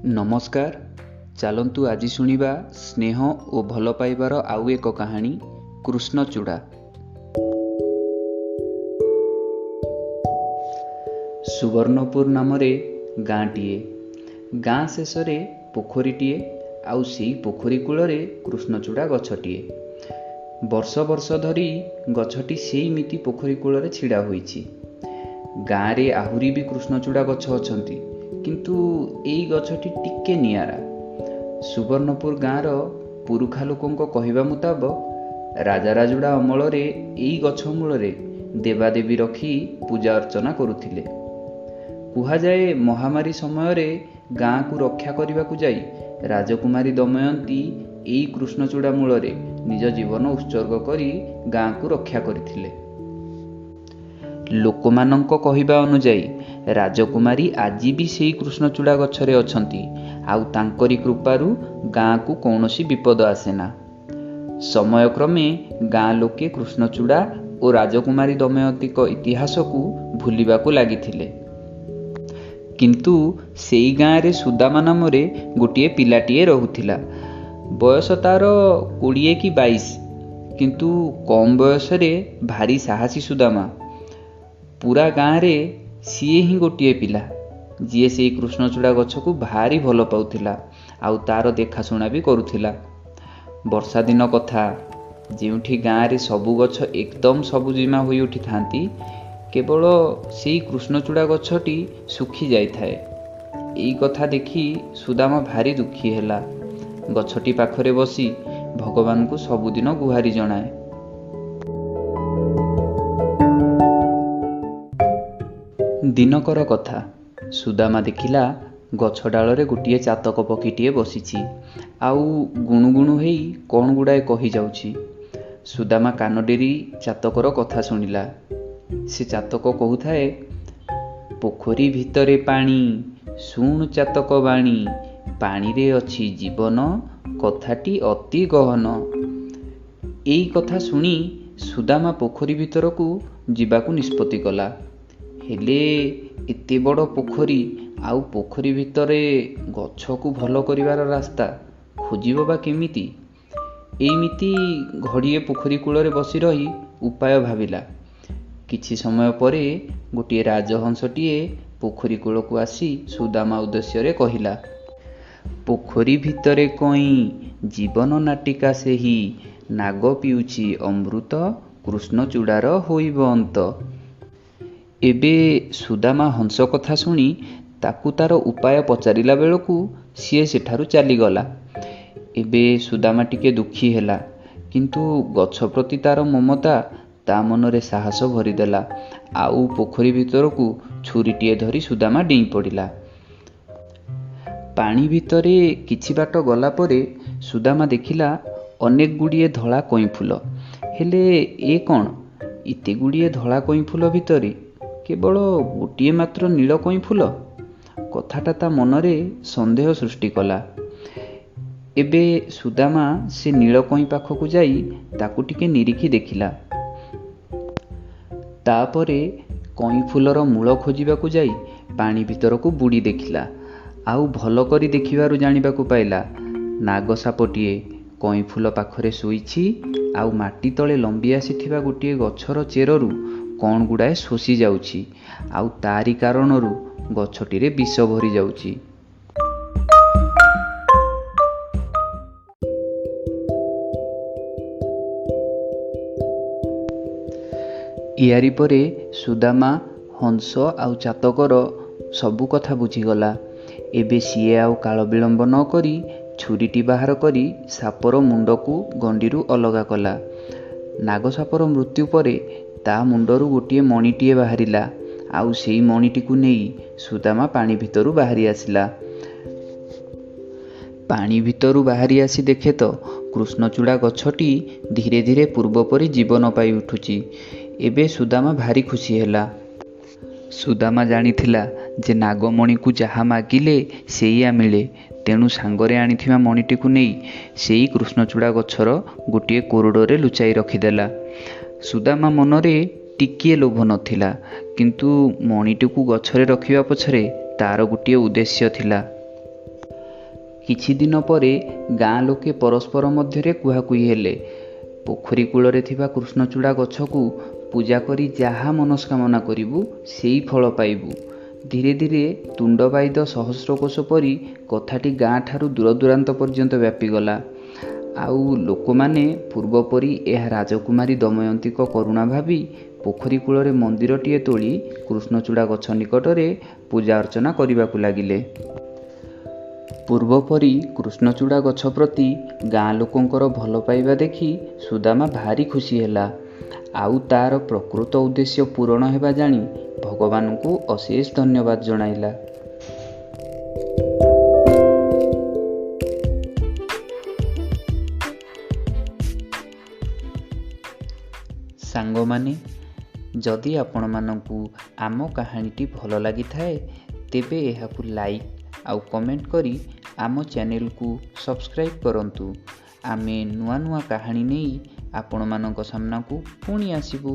ନମସ୍କାର। ଚାଲନ୍ତୁ ଆଜି ଶୁଣିବା ସ୍ନେହ ଓ ଭଲ ପାଇବାର ଆଉ ଏକ କାହାଣୀ, କୃଷ୍ଣଚୂଡ଼ା। ସୁବର୍ଣ୍ଣପୁର ନାମରେ ଗାଁଟିଏ। ଗାଁ ଶେଷରେ ପୋଖରୀଟିଏ, ଆଉ ସେଇ ପୋଖରୀ କୂଳରେ କୃଷ୍ଣଚୂଡ଼ା ଗଛଟିଏ। ବର୍ଷ ବର୍ଷ ଧରି ଗଛଟି ସେଇମିତି ପୋଖରୀ କୂଳରେ ଛିଡ଼ା ହୋଇଛି। ଗାଁରେ ଆହୁରି ବି କୃଷ୍ଣଚୂଡ଼ା ଗଛ ଅଛନ୍ତି, କିନ୍ତୁ ଏଇ ଗଛଟି ଟିକେ ନିଆରା। ସୁବର୍ଣ୍ଣପୁର ଗାଁର ପୁରୁଖା ଲୋକଙ୍କ କହିବା ମୁତାବକ, ରାଜାରାଜୁଡ଼ା ଅମଳରେ ଏଇ ଗଛ ମୂଳରେ ଦେବାଦେବୀ ରଖି ପୂଜା ଅର୍ଚ୍ଚନା କରୁଥିଲେ। କୁହାଯାଏ, ମହାମାରୀ ସମୟରେ ଗାଁକୁ ରକ୍ଷା କରିବାକୁ ଯାଇ ରାଜକୁମାରୀ ଦମୟନ୍ତୀ ଏଇ କୃଷ୍ଣଚୂଡ଼ା ମୂଳରେ ନିଜ ଜୀବନ ଉତ୍ସର୍ଗ କରି ଗାଁକୁ ରକ୍ଷା କରିଥିଲେ। ଲୋକମାନଙ୍କ କହିବା ଅନୁଯାୟୀ, ରାଜକୁମାରୀ ଆଜି ବି ସେଇ କୃଷ୍ଣଚୂଡ଼ା ଗଛରେ ଅଛନ୍ତି, ଆଉ ତାଙ୍କରି କୃପାରୁ ଗାଁକୁ କୌଣସି ବିପଦ ଆସେନା। ସମୟକ୍ରମେ ଗାଁ ଲୋକେ କୃଷ୍ଣଚୂଡ଼ା ଓ ରାଜକୁମାରୀ ଦମୟନ୍ତୀଙ୍କ ଇତିହାସକୁ ଭୁଲିବାକୁ ଲାଗିଥିଲେ। କିନ୍ତୁ ସେଇ ଗାଁରେ ସୁଦାମା ନାମରେ ଗୋଟିଏ ପିଲାଟିଏ ରହୁଥିଲା। ବୟସ ତାର 20 କି 22, କିନ୍ତୁ କମ୍ ବୟସରେ ଭାରି ସାହସୀ ସୁଦାମା। ପୁରା ଗାଁରେ ସିଏ ହିଁ ଗୋଟିଏ ପିଲା, ଯିଏ ସେଇ କୃଷ୍ଣଚୂଡ଼ା ଗଛକୁ ଭାରି ଭଲ ପାଉଥିଲା ଆଉ ତାର ଦେଖାଶୁଣା ବି କରୁଥିଲା। ବର୍ଷା ଦିନ କଥା, ଯେଉଁଠି ଗାଁରେ ସବୁ ଗଛ ଏକଦମ ସବୁଜିମା ହୋଇ ଉଠିଥାନ୍ତି, କେବଳ ସେଇ କୃଷ୍ଣଚୂଡ଼ା ଗଛଟି ଶୁଖି ଯାଇଥାଏ। ଏଇ କଥା ଦେଖି ସୁଦାମା ଭାରି ଦୁଃଖୀ ହେଲା। ଗଛଟି ପାଖରେ ବସି ଭଗବାନଙ୍କୁ ସବୁଦିନ ଗୁହାରି ଜଣାଏ। ଦିନକର କଥା, ସୁଦାମା ଦେଖିଲା ଗଛ ଡାଳରେ ଗୋଟିଏ ଚାତକ ପକ୍ଷୀଟିଏ ବସିଛି ଆଉ ଗୁଣୁ ଗୁଣୁ ହେଇ କ'ଣ ଗୁଡ଼ାଏ କହିଯାଉଛି। ସୁଦାମା କାନ ଡେରି ଚାତକର କଥା ଶୁଣିଲା। ସେ ଚାତକ କହୁଥାଏ, ପୋଖରୀ ଭିତରେ ପାଣି, ଶୁଣୁ ଚାତକ ବାଣୀ, ପାଣିରେ ଅଛି ଜୀବନ, କଥାଟି ଅତି ଗହନ। ଏଇ କଥା ଶୁଣି ସୁଦାମା ପୋଖରୀ ଭିତରକୁ ଯିବାକୁ ନିଷ୍ପତ୍ତି କଲା। ହେଲେ ଏତେ ବଡ଼ ପୋଖରୀ, ଆଉ ପୋଖରୀ ଭିତରେ ଗଛକୁ ଭଲ କରିବାର ରାସ୍ତା ଖୋଜିବ ବା କେମିତି? ଏଇମିତି ଘଡ଼ିଏ ପୋଖରୀ କୂଳରେ ବସି ରହି ଉପାୟ ଭାବିଲା। କିଛି ସମୟ ପରେ ଗୋଟିଏ ରାଜହଂସଟିଏ ପୋଖରୀ କୂଳକୁ ଆସି ସୁଦାମା ଉଦ୍ଦେଶ୍ୟରେ କହିଲା, ପୋଖରୀ ଭିତରେ କଇଁ, ଜୀବନ ନାଟିକା ସେହି, ନାଗ ପିଉଛି ଅମୃତ, କୃଷ୍ଣଚୂଡ଼ାର ହୋଇବ ଅନ୍ତ। ଏବେ ସୁଦାମା ହଂସ କଥା ଶୁଣି ତାକୁ ତାର ଉପାୟ ପଚାରିଲା ବେଳକୁ ସିଏ ସେଠାରୁ ଚାଲିଗଲା। ଏବେ ସୁଦାମା ଟିକେ ଦୁଃଖୀ ହେଲା, କିନ୍ତୁ ଗଛ ପ୍ରତି ତାର ମମତା ତା ମନରେ ସାହସ ଭରିଦେଲା, ଆଉ ପୋଖରୀ ଭିତରକୁ ଛୁରୀଟିଏ ଧରି ସୁଦାମା ଡେଇଁ ପଡ଼ିଲା। ପାଣି ଭିତରେ କିଛି ବାଟ ଗଲା ପରେ ସୁଦାମା ଦେଖିଲା ଅନେକ ଗୁଡ଼ିଏ ଧଳା କଇଁଫୁଲ। ହେଲେ ଏ କ'ଣ, ଏତେ ଗୁଡ଼ିଏ ଧଳା କଇଁଫୁଲ ଭିତରେ କେବଳ ଗୋଟିଏ ମାତ୍ର ନୀଳ କଇଁଫୁଲ? କଥାଟା ତା ମନରେ ସନ୍ଦେହ ସୃଷ୍ଟି କଲା। ଏବେ ସୁଦାମା ସେ ନୀଳ କଇଁ ପାଖକୁ ଯାଇ ତାକୁ ଟିକେ ନିରୀଖି ଦେଖିଲା। ତାପରେ କଇଁଫୁଲର ମୂଳ ଖୋଜିବାକୁ ଯାଇ ପାଣି ଭିତରକୁ ବୁଡ଼ି ଦେଖିଲା, ଆଉ ଭଲ କରି ଦେଖିବାରୁ ଜାଣିବାକୁ ପାଇଲା ନାଗ ସାପଟିଏ କଇଁଫୁଲ ପାଖରେ ଶୋଇଛି, ଆଉ ମାଟି ତଳେ ଲମ୍ବି ଆସିଥିବା ଗୋଟିଏ ଗଛର ଚେରରୁ କ'ଣ ଗୁଡ଼ାଏ ଶୋଷି ଯାଉଛି, ଆଉ ତାରି କାରଣରୁ ଗଛଟିରେ ବିଷ ଭରି ଯାଉଛି। ଇଆରି ପରେ ସୁଦାମା ହଂସ ଆଉ ଚାତକର ସବୁ କଥା ବୁଝିଗଲା। ଏବେ ସିଏ ଆଉ କାଳ ବିଳମ୍ବ ନ କରି ଛୁରୀଟି ବାହାର କରି ସାପର ମୁଣ୍ଡକୁ ଗଣ୍ଡିରୁ ଅଲଗା କଲା। ନାଗସାପର ମୃତ୍ୟୁ ପରେ ତା ମୁଣ୍ଡରୁ ଗୋଟିଏ ମଣିଟିଏ ବାହାରିଲା, ଆଉ ସେଇ ମଣିଟିକୁ ନେଇ ସୁଦାମା ପାଣି ଭିତରୁ ବାହାରି ଆସିଲା। ପାଣି ଭିତରୁ ବାହାରି ଆସି ଦେଖେ ତ କୃଷ୍ଣଚୂଡ଼ା ଗଛଟି ଧୀରେ ଧୀରେ ପୂର୍ବପରି ଜୀବନ ପାଇ ଉଠୁଛି। ଏବେ ସୁଦାମା ଭାରି ଖୁସି ହେଲା। ସୁଦାମା ଜାଣିଥିଲା ଯେ ନାଗମଣିକୁ ଯାହା ମାଗିଲେ ସେଇଆ ମିଳେ। ତେଣୁ ସାଙ୍ଗରେ ଆଣିଥିବା ମଣିଟିକୁ ନେଇ ସେଇ କୃଷ୍ଣଚୂଡ଼ା ଗଛର ଗୋଟିଏ କୋରଡ଼ରେ ଲୁଚାଇ ରଖିଦେଲା। ସୁଦାମା ମନରେ ଟିକିଏ ଲୋଭ ନଥିଲା, କିନ୍ତୁ ମଣିଟିକୁ ଗଛରେ ରଖିବା ପଛରେ ତାର ଗୋଟିଏ ଉଦ୍ଦେଶ୍ୟ ଥିଲା। କିଛିଦିନ ପରେ ଗାଁ ଲୋକେ ପରସ୍ପର ମଧ୍ୟରେ କୁହାକୁହି ହେଲେ, ପୋଖରୀ କୂଳରେ ଥିବା କୃଷ୍ଣଚୂଡ଼ା ଗଛକୁ ପୂଜା କରି ଯାହା ମନସ୍କାମନା କରିବୁ ସେଇ ଫଳ ପାଇବୁ। ଧୀରେ ଧୀରେ ତୁଣ୍ଡବାଇଦ ସହସ୍ରକୋଶ ପରି କଥାଟି ଗାଁଠାରୁ ଦୂରଦୂରାନ୍ତ ପର୍ଯ୍ୟନ୍ତ ବ୍ୟାପିଗଲା। ଆଉ ଲୋକମାନେ ପୂର୍ବପରି ଏହା ରାଜକୁମାରୀ ଦମୟନ୍ତୀଙ୍କ କରୁଣା ଭାବି ପୋଖରୀ କୂଳରେ ମନ୍ଦିରଟିଏ ତୋଳି କୃଷ୍ଣଚୂଡ଼ା ଗଛ ନିକଟରେ ପୂଜା ଅର୍ଚ୍ଚନା କରିବାକୁ ଲାଗିଲେ। ପୂର୍ବପରି କୃଷ୍ଣଚୂଡ଼ା ଗଛ ପ୍ରତି ଗାଁ ଲୋକଙ୍କର ଭଲ ପାଇବା ଦେଖି ସୁଦାମା ଭାରି ଖୁସି ହେଲା। ଆଉ ତା'ର ପ୍ରକୃତ ଉଦ୍ଦେଶ୍ୟ ପୂରଣ ହେବା ଜାଣି ଭଗବାନଙ୍କୁ ଅଶେଷ ଧନ୍ୟବାଦ ଜଣାଇଲା। ସାଙ୍ଗମାନେ, ଯଦି ଆପଣମାନଙ୍କୁ ଆମ କାହାଣୀଟି ଭଲ ଲାଗିଥାଏ, ତେବେ ଏହାକୁ ଲାଇକ୍ ଆଉ କମେଣ୍ଟ କରି ଆମ ଚ୍ୟାନେଲକୁ ସବସ୍କ୍ରାଇବ୍ କରନ୍ତୁ। ଆମେ ନୂଆ ନୂଆ କାହାଣୀ ନେଇ ଆପଣମାନଙ୍କ ସାମ୍ନାକୁ ପୁଣି ଆସିବୁ।